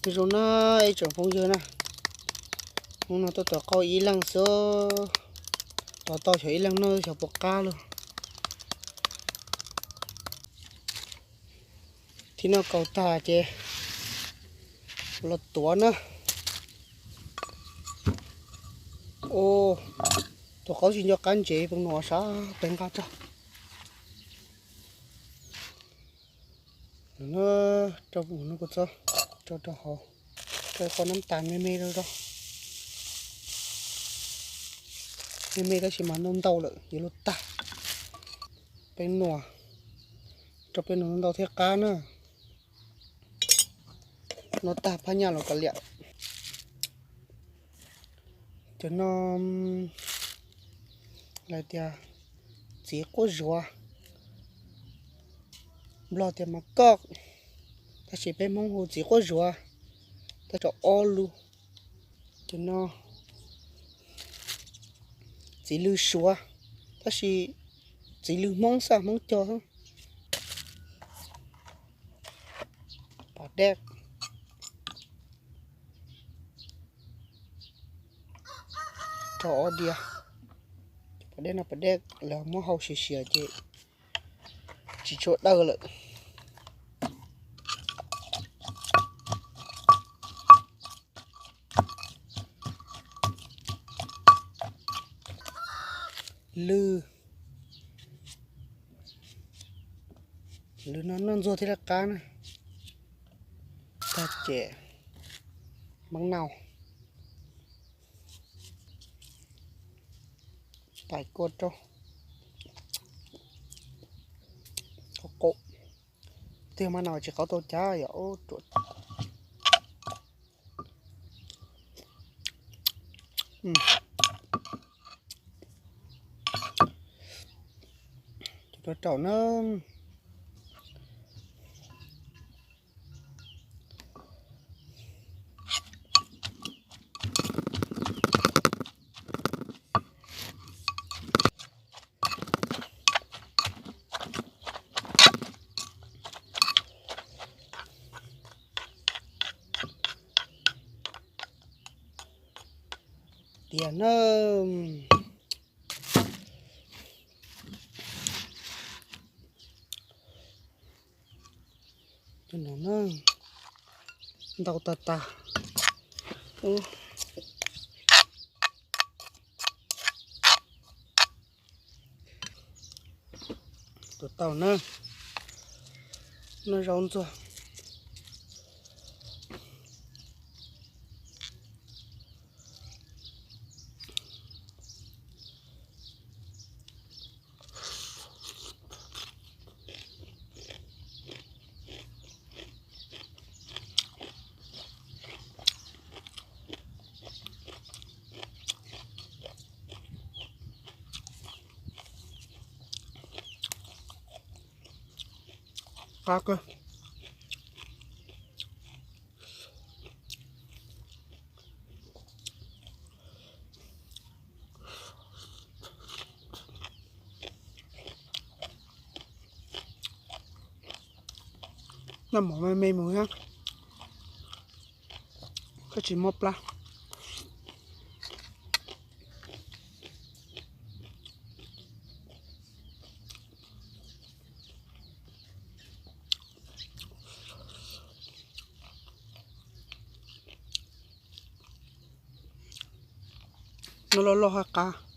Nyob zoo na ib tsoom phooj ywg na, hnub no tuaj tom qab ib leeg xwb, tos tau xyov ib leeg noj xyov puas qab lauj. Thib no kaus tag ces los tuav na. Tus qaub tsis nco qab ntsev, peb nuav sab peb nqa tso. Rau, rau, rau hauv, rau qhov nab tas me me rau rau. Me me tab sis mas ntau ntau lawm yuav luag tag. Peb nuav, rau peb nuav ntau thiab qab na. Noj tag phab nyaj los kav liam. Cov no lawv tias txiv quab zuav, Nplog tias mas koj, tab sis peb Hmoob hu txiv quab zuav, tau rau ob lub. Cov no txiv lws Suav, tab sis txiv lws Hmoob xwb, Hmoob cog xwb. Pas dej, rau ob diav. Pas dej no pas dej lawv muab hau siav siav ces tsis tshua dawb lawm. Lws, lws no noj ntxuag thiab laj qab na. Tag ces mab nau, tais kua rau, qau qau. Tiag mas no tsis qau tau cav yom. Rau rau na. Tiag na. Cov no na, ntau tag tag. Tus tau na, noj zaub ntxuag. Qab kawg. Noj mov me me mus thiab, koj tsis mob plab. Noj loj loj haj qab.